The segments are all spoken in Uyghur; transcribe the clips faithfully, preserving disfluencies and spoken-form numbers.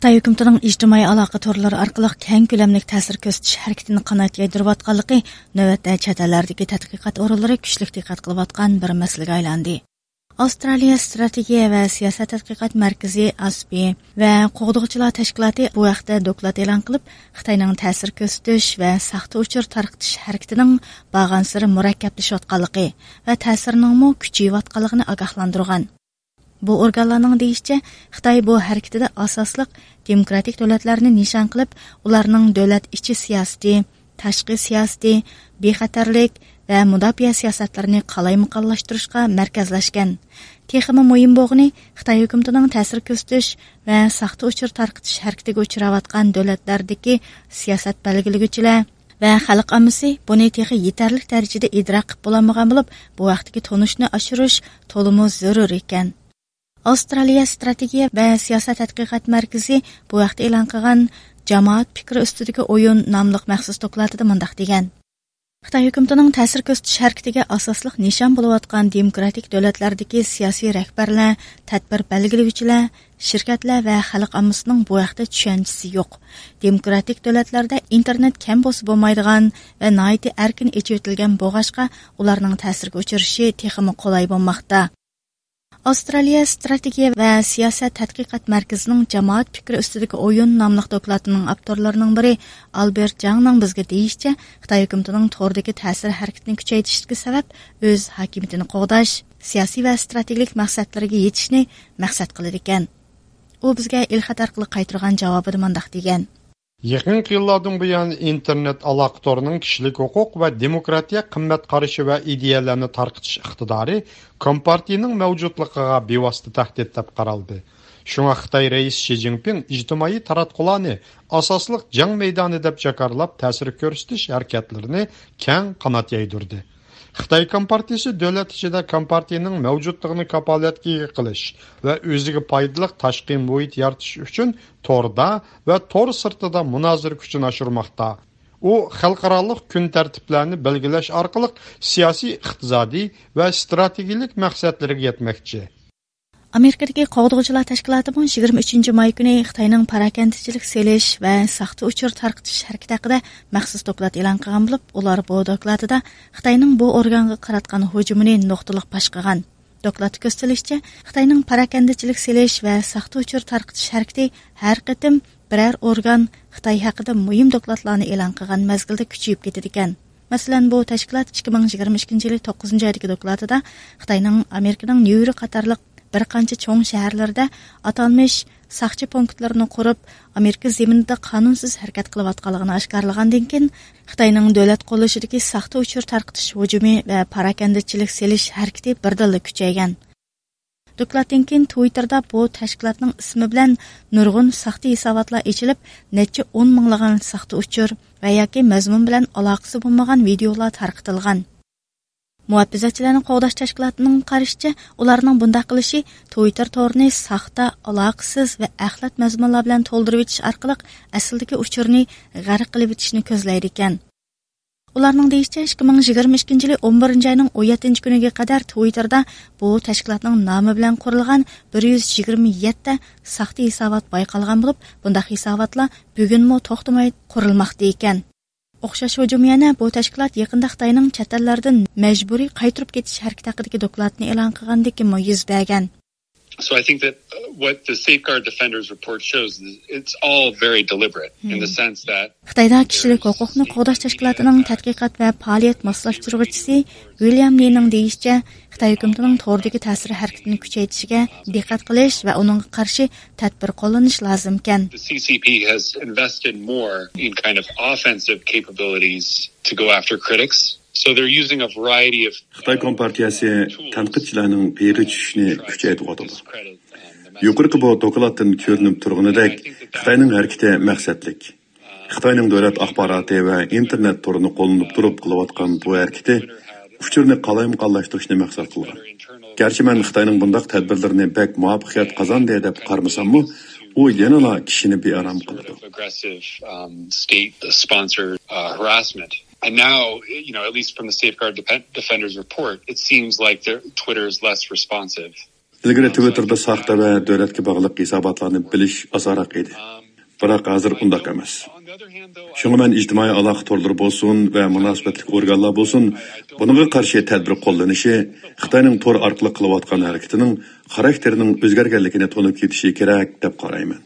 خىتاي ھۆكۈمىتىنىڭ ئىجتىمائىي ئالاقە تورلىرى ئارقىلىق كەڭ كۆلەملىك تەسىر كۆرسىتىش ھەرىكىتىنى قانات يايدۇرۇۋاتقانلىقى نۆۋەتتە چەت ئەللەردىكى تەتقىقات ئورۇنلىرى كۈچلۈك دىققەت قىلىۋاتقان بىر مەسىلىگە ئايلاندى. ئاۋسترالىيە ستراتېگىيە ۋە سىياسەت تەتقىقات مەركىزى، ئاسپى، ۋە قوغدىغۇچىلار تەشكىلاتى بۇ ھەقتە دوكلات ئېلان قىلىپ، خىتاينىڭ تەسىر كۆرسىتىش ۋە ساختا ئۇچۇر تارقىتىش ھەرىكىتىنىڭ بارغانسېرى مۇرەككەپلىشىۋاتقانلىقى ۋە تەسىرىنىڭمۇ كۈچىيىۋاتقانلىقىنى ئاگاھلاندۇرغان. بۇ ئورگانلارنىڭ دېيىشىچە، خىتاي بۇ ھەرىكىتىدە ئاساسلىق دېموكراتىك دۆلەتلەرنى نىشان قىلىپ، ئۇلارنىڭ دۆلەت ئىچى سىياسىتى، تاشقى سىياسىتى، بىخەتەرلىك ۋە مۇداپىئە سىياسەتلىرىنى قالايمىقانلاشتۇرۇشقا مەركەزلەشكەن. تېخىمۇ مۇھىم بولغىنى، خىتاي ھۆكۈمىتىنىڭ تەسىر كۆرسىتىش ۋە ساختا ئۇچۇر تارقىتىش ھەرىكىتىگە ئۇچراۋاتقان دۆلەتلەردىكى سىياسەت بەلگىلىگۈچىلەر ۋە خەلق ئاممىسى بۇنى تېخى يېتەرلىك دەرىجىدە ئىدراك قىلىپ بولالمىغان بولۇپ، بۇ ھەقتىكى تونۇشنى ئاشۇرۇش تولىمۇ زۆرۈر ئىكەن. ئاۋسترالىيە ستراتېگىيە ۋە سىياسەت تەتقىقات مەركىزى بۇ ھەقتە ئېلان قىلغان جامائەت پىكرى ئۈستىدىكى ئويۇن ناملىق مەخسۇس دوكلاتىدا مۇنداق دېگەن: خىتاي ھۆكۈمىتىنىڭ تەسىر كۆرسىتىش ھەرىكىتىگە ئاساسلىق نىشان بولۇۋاتقان دېموكراتىك دۆلەتلەردىكى سىياسىي رەھبەرلەر، تەدبىر بەلگىلىگۈچىلەر، شىركەتلەر ۋە خەلق ئاممىسىنىڭ بۇ ھەقتە چۈشەنچىسى يوق. دېموكراتىك دۆلەتلەردە ئىنتېرنېت كەم بولسا بولمايدىغان ۋە ناھايىتى ئەركىن ئېچىۋېتىلگەن بولغاچقا، ئۇلارنىڭ تەسىرگە ئۇچرىشى تېخىمۇ قولاي بولماقتا. ئاۋسترالىيە ستراتېگىيە ۋە سىياسەت تەتقىقات مەركىزىنىڭ جامائەت پىكرى ئۈستىدىكى ئويۇن ناملىق دوكلاتىنىڭ ئاپتورلىرىنىڭ بىرى ئالبېرت جاڭنىڭ بىزگە دېيىشىچە، خىتاي ھۆكۈمىتىنىڭ توردىكى تەسىر ھەرىكىتىنى كۈچەيتىشتىكى سەۋەب ئۆز ھاكىمىيىتىنى قوغداش، سىياسىي ۋە ستراتېگىيەلىك مەقسەتلىرىگە يېتىشنى مەقسەت قىلىدىكەن. ئۇ بىزگە ئېلخەت ئارقىلىق قايتۇرغان جاۋابىدا مۇنداق دېگەن: يېقىنقى يىللاردىن بۇيان، ئىنتېرنېت ئالاقە تورىنىڭ كىشىلىك ھوقۇق ۋە دېموكراتىيە قىممەت قارىشى ۋە ئىدىيەلەرنى تارقىتىش ئىقتىدارى كومپارتىيىنىڭ مەۋجۇتلۇقىغا بىۋاسىتە تەھدىت دەپ قارالدى. شۇڭا خىتاي رەئىسى شى جىنپىڭ ئىجتىمائىي تاراتقۇلارنى ئاساسلىق جەڭ مەيدانى دەپ جاكارلاپ، تەسىر كۆرسىتىش ھەرىكەتلىرىنى كەڭ قانات يايدۇردى. خىتاي كومپارتىيىسى دۆلەت ئىچىدە كومپارتىيىنىڭ مەۋجۇتلۇقىنى كاپالەتكە ئىگە قىلىش ۋە ئۆزىگە پايدىلىق تاشقى مۇھىت يارىتىش ئۈچۈن توردا ۋە تور سىرتىدا مۇنازىرە كۈچىنى ئاشۇرماقتا. ئۇ خەلقئارالىق كۈن تەرتىپلەرنى بەلگىلەش ئارقىلىق سىياسىي، ئىقتىسادىي ۋە ستراتېگىيەلىك مەقسەتلىرىگە يەتمەكچى. ئامېرىكىدىكى قوغدىغۇچىلار تەشكىلاتىمۇ يىگىرمە ئۈچىنچى ماي كۈنى خىتاينىڭ پاراكەندىچىلىك سېلىش ۋە ساختا ئۇچۇر تارقىتىش ھەرىكىتى ھەققىدە مەخسۇس دوكلات ئېلان قىلغان بولۇپ، ئۇلار بۇ دوكلاتىدا خىتاينىڭ بۇ ئورگانغا قاراتقان ھۇجۇمىنى نۇقتىلىق باش قىلغان. دوكلاتتا كۆرسىتىلىشىچە، خىتاينىڭ پاراكەندىچىلىك سېلىش ۋە ساختا ئۇچۇر تارقىتىش ھەرىكىتى ھەر قېتىم بىرەر ئورگان خىتاي ھەققىدە مۇھىم دوكلاتلارنى ئېلان قىلغان مەزگىلدە كۈچىيىپ كېتىدىكەن. مەسىلەن، بۇ تەشكىلات ئىككى مىڭ يىگىرمە ئىككىنچى يىلى توققۇزىنچى ئايدىكى دوكلاتىدا خىتاينىڭ ئامېرىكىنىڭ نيۇ يورك قاتارلىق بىر قانچە چوڭ شەھەرلىرىدە ئاتالمىش ساقچى پونكىتلىرىنى قۇرۇپ، ئامېرىكا زېمىنىدا قانۇنسىز ھەرىكەت قىلىۋاتقانلىقىنى ئاشكارىلىغاندىن كېيىن، خىتاينىڭ دۆلەت قوللىشىدىكى ساختا ئۇچۇر تارقىتىش ھۇجۇمى ۋە پاراكەندىچىلىك سېلىش ھەرىكىتى بىردىنلا كۈچەيگەن. دوكلاتتىن كېيىن تۋىتتېردا بۇ تەشكىلاتنىڭ ئىسمى بىلەن نۇرغۇن ساختا ھېساباتلار ئېچىلىپ، نەچچە ئون مىڭلىغان ساختا ئۇچۇر ۋە ياكى مەزمۇن بىلەن ئالاقىسى بولمىغان ۋىدېئولار تارقىتىلغان. مۇھاپىزەتچىلەرنى قوغداش تەشكىلاتىنىڭ قارىشىچە، ئۇلارنىڭ بۇنداق قىلىشى تۋىتتېر تورىنى ساختا، ئالاقىسىز ۋە ئەخلەت مەزمۇنلار بىلەن تولدۇرۇۋېتىش ئارقىلىق ئەسلىدىكى ئۇچۇرنى غەرق قىلىۋېتىشنى كۆزلەيدىكەن. ئۇلارنىڭ دېيىشىچە، ئىككى مىڭ يىگىرمە ئىككىنچى يىلى ئون بىرىنچى ئاينىڭ ئون يەتتىنچى كۈنىگە قەدەر تۋىتتېردا بۇ تەشكىلاتنىڭ نامى بىلەن قۇرۇلغان بىر يۈز يىگىرمە يەتتە ساختا ھېسابات بايقالغان بولۇپ، بۇنداق ھېساباتلار بۈگۈنمۇ توختىماي قۇرۇلماقتا ئىكەن. ئوخشاش ھۇجۇم يەنە بۇ تەشكىلات يېقىندا خىتاينىڭ چەت ئەللەردىن مەجبۇرىي قايتۇرۇپ كېتىش ھەرىكىتى ھەققىدىكى دوكلاتنى ئېلان قىلغاندىن كېيىنمۇ يۈز بەرگەن. So I think that, uh, what the Safeguard Defenders report shows is it's all very deliberate in the sense that خىتايدا كىشىلىك ھوقۇقنى قوغداش تەشكىلاتىنىڭ تەتقىقات ۋە پائالىيەت ماسلاشتۇرغۇچىسى ۋىليام لىنىڭ دېيىشىچە، خىتاي ھۆكۈمىتىنىڭ توردىكى تەسىر ھەرىكىتىنى كۈچەيتىشىگە دىققەت قىلىش ۋە ئۇنىڭغا قارشى تەدبىر قوللىنىش لازىمكەن. The C C P has invested more in kind of offensive capabilities to go after critics. So they're using a variety of خىتاي كومپارتىيەسى تەنقىدچىلەرنىڭ پېيىغا چۈشۈشنى كۈچەيتىۋاتىدۇ. يۇقىرىقى بۇ دوكلاتتىن كۆرۈنۈپ تۇرغىنىدەك، خىتاينىڭ ھەرىكىتى مەقسەتلىك. خىتاينىڭ دۆلەت ئاخباراتى ۋە ئىنتېرنېت تورىنى قوللىنىپ تۇرۇپ قىلىۋاتقان بۇ ھەرىكىتى ئۇچۇرنى قالايمىقانلاشتۇرۇشنى مەقسەت قىلغان. گەرچە مەن خىتاينىڭ بۇنداق تەدبىرلىرىنى بەك مۇۋەپپەقىيەت قازاندى دەپ قارىمىساممۇ، ئۇ يەنىلا كىشىنى بىئارام قىلىدۇ. Aggressive, um, state-sponsored, uh, harassment. And now, you know, at least from the Safeguard Depe-, Defenders report, it seems like the, Twitter is less responsive. ئىلگىرى تىۋىتتېردا ساختا ۋە دۆلەتكە باغلىق ھېساباتلارنى بىلىش ئاسانراق ئىدى. بىراق ھازىر ئۇنداق ئەمەس. شۇڭا مەن ئىجتىمائىي ئالاقە تورلىرى بولسۇن ۋە مۇناسىۋەتلىك ئورگانلار بولسۇن، بۇنىڭغا قارشى تەدبىر قوللىنىشى خىتاينىڭ تور ئارقىلىق قىلىۋاتقان ھەرىكىتىنىڭ خاراكتېرىنىڭ ئۆزگەرگەنلىكىنى تونۇپ يېتىشى كېرەك، دەپ قارايمەن.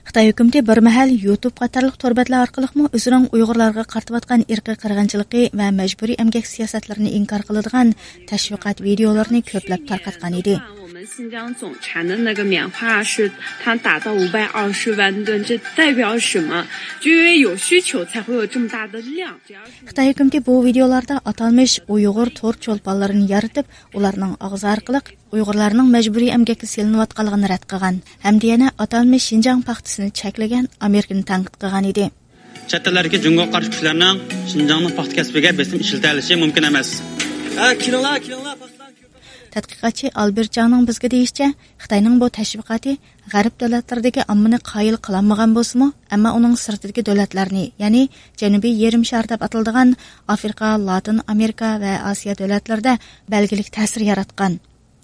خىتاي ھۆكۈمىتى بىر مەھەل يۇتۇب قاتارلىق تور بەتلەر ئارقىلىقمۇ ئۆزىنىڭ ئۇيغۇرلارغا قارىتىۋاتقان ئىرقىي قىرغىنچىلىقى ۋە مەجبۇرىي ئەمگەك سىياسەتلىرىنى ئىنكار قىلىدىغان تەشۋىقات ۋىدېئولىرىنى كۆپلەپ تارقاتقان ئىدى. 我们新疆总产的那个棉花是它达到五百二十万吨，这代表什么？就因为有需求才会有这么大的量。 خىتاي ھۆكۈمىتى بۇ ۋىدېئولاردا ئاتالمىش ئۇيغۇر تور چولپانلىرىنى يارىتىپ، ئۇلارنىڭ ئاغزى ئارقىلىق ئۇيغۇرلارنىڭ مەجبۇرىي ئەمگەككە سېلىنىۋاتقانلىقىنى رەت قىلغان ھەمدە يەنە ئاتالمىش شىنجاڭ پاختىسىنى چەكلىگەن ئامېرىكىنى تەنقىد قىلغان ئىدى. چەت ئەللەردىكى جۇڭگوغا قارشى كۈچلەرنىڭ شىنجاڭنىڭ پاختىكەسپىگە بېسىم ئىشلىتەلىشى مۇمكىن ئەمەس. تەتقىقاتچى ئالبېرت جاڭنىڭ بىزگە دېيىشىچە، خىتاينىڭ بۇ تەشۋىقاتى غەرب دۆلەتلىرىدىكى ئاممىنى قايىل قىلالمىغان بولسىمۇ، ئەمما ئۇنىڭ سىرتىدىكى دۆلەتلەرنى، يەنى جەنۇبىي يېرىم شار دەپ ئاتىلىدىغان ئافرىقا، لاتىن ئامېرىكا ۋە ئاسىيا دۆلەتلىرىدە بەلگىلىك تەسىر ياراتقان.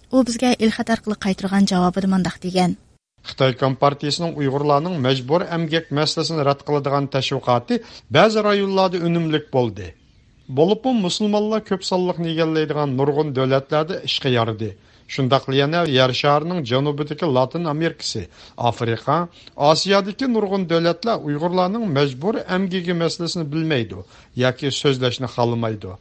ئۇ بىزگە ئېلخەت ئارقىلىق قايتۇرغان جاۋابىدا مۇنداق دېگەن. خىتاي كومپارتىيىسىنىڭ ئۇيغۇرلارنىڭ مەجبۇرىي ئەمگەك مەسىلىسىنى رەت قىلىدىغان تەشۋىقاتى بەزى رايونلاردا ئۈنۈملۈك بولدى. بولۇپمۇ مۇسۇلمانلار كۆپ سانلىقنى ئىگىلەيدىغان نۇرغۇن دۆلەتلەردە ئىشقا يارىدى. شۇنداقلا يەنە يەر شارىنىڭ جەنۇبىدىكى لاتىن ئامېرىكىسى، ئافرىقا، ئاسىيادىكى نۇرغۇن دۆلەتلەر ئۇيغۇرلارنىڭ مەجبۇرىي ئەمگىكى مەسىلىسىنى بىلمەيدۇ ياكى سۆزلەشنى خالىمايدۇ.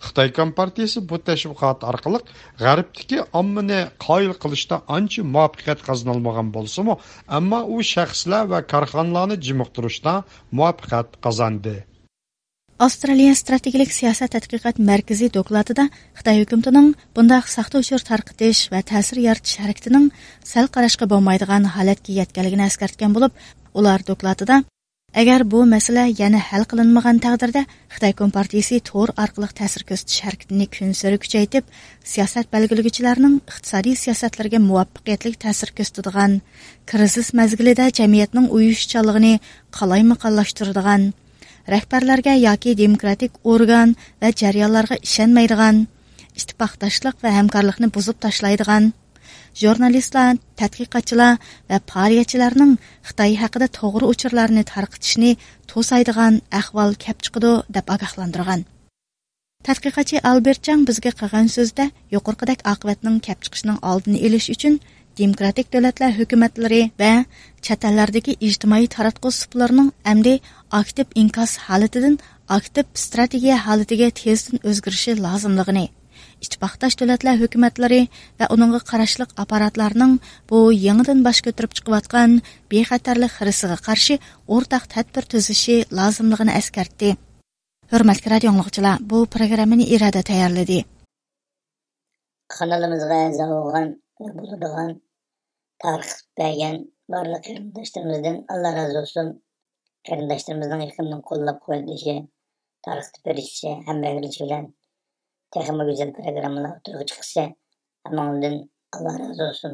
خىتاي كومپارتىيىسى بۇ تەشۋىقات ئارقىلىق غەربتىكى ئاممىنى قايىل قىلىشتا ئانچە مۇۋەپپەقىيەت قازىنالمىغان بولسىمۇ، ئەمما ئۇ شەخسلەر ۋە كارخانىلارنى جىمىقتۇرۇشتا مۇۋەپپەقىيەت قازاندى. ئاۋسترالىيە ستراتېگىيەلىك سىياسەت تەتقىقات مەركىزى دوكلاتىدا خىتاي ھۆكۈمىتىنىڭ بۇنداق ساختا ئۇچۇر تارقىتىش ۋە تەسىر يارىتىش ھەرىكىتىنىڭ سەل قاراشقا بولمايدىغان ھالەتكە يەتكەنلىكىنى ئەسكەرتكەن بولۇپ، ئۇلار دوكلاتىدا، ئەگەر بۇ مەسىلە يەنە ھەل قىلىنمىغان تەقدىردە، خىتاي كومپارتىيىسى تور ئارقىلىق تەسىر كۆرسىتىش ھەرىكىتىنى كۈنسېرى كۈچەيتىپ، سىياسەت بەلگىلىگۈچىلەرنىڭ ئىقتىسادىي سىياسەتلىرىگە مۇۋەپپەقىيەتلىك تەسىر كۆرسىتىدىغان، كىرىزىس مەزگىلىدە جەمئىيەتنىڭ ئۇيۇشۇشچانلىقىنى قالايمىقانلاشتۇرىدىغان، رەھبەرلەرگە ياكى دېموكراتىك ئورگان ۋە جەريانلارغا ئىشەنمەيدىغان، ئىتتىپاقداشلىق ۋە ھەمكارلىقنى بۇزۇپ تاشلايدىغان، ژۇرنالىستلار، تەتقىقاتچىلار ۋە پائالىيەتچىلەرنىڭ خىتاي ھەققىدە توغرا ئۇچۇرلارنى تارقىتىشنى توسايدىغان ئەھۋال كەپ چىقىدۇ، دەپ ئاگاھلاندۇرغان. تەتقىقاتچى ئالبېرت جاڭ بىزگە قىلغان سۆزىدە، يۇقىرىقىدەك ئاقىۋەتنىڭ كەپ چىقىشىنىڭ ئالدىنى ئېلىش ئۈچۈن، دېموكراتىك دۆلەتلەر ھۆكۈمەتلىرى ۋە چەت ئەللەردىكى ئىجتىمائىي تاراتقۇ سۇپىلىرىنىڭ ئەمدى ئاكتىپ ئىنكاس ھالىتىدىن ئاكتىپ ستراتېگىيە ھالىتىگە تېزدىن ئۆزگىرىشى لازىملىقىنى، ئىتتىپاقداش دۆلەتلەر ھۆكۈمەتلىرى ۋە ئۇنىڭغا قاراشلىق ئاپپاراتلارنىڭ بۇ يېڭىدىن باش كۆتۈرۈپ چىقىۋاتقان بىخەتەرلىك خىرىسىغا قارشى ئورتاق تەدبىر تۈزۈشى لازىملىقىنى ئەسكەرتتى. ھۆرمەتلىك رادىئو ئاڭلىغۇچىلار، بۇ پروگراممىنى ئىرادە تەييارلىدى. قانىلىمىزغا ئەزا بولغان ۋە بولىدىغان تارقىتىپ بەرگەن بارلىق قېرىنداشلىرىمىزدىن ئاللا رازى بولسۇن. قېرىنداشلىرىمىزنىڭ يېقىندىن قوللاپ قۇۋۋەتلىشى، تارقىتىپ بېرىشى، ھەمراھلىشى بىلەن تېخىمۇ گۈزەل پروگراممىلار ئوتتۇرىغا چىقىشى ھەممىڭدىن ئاللا رازى بولسۇن.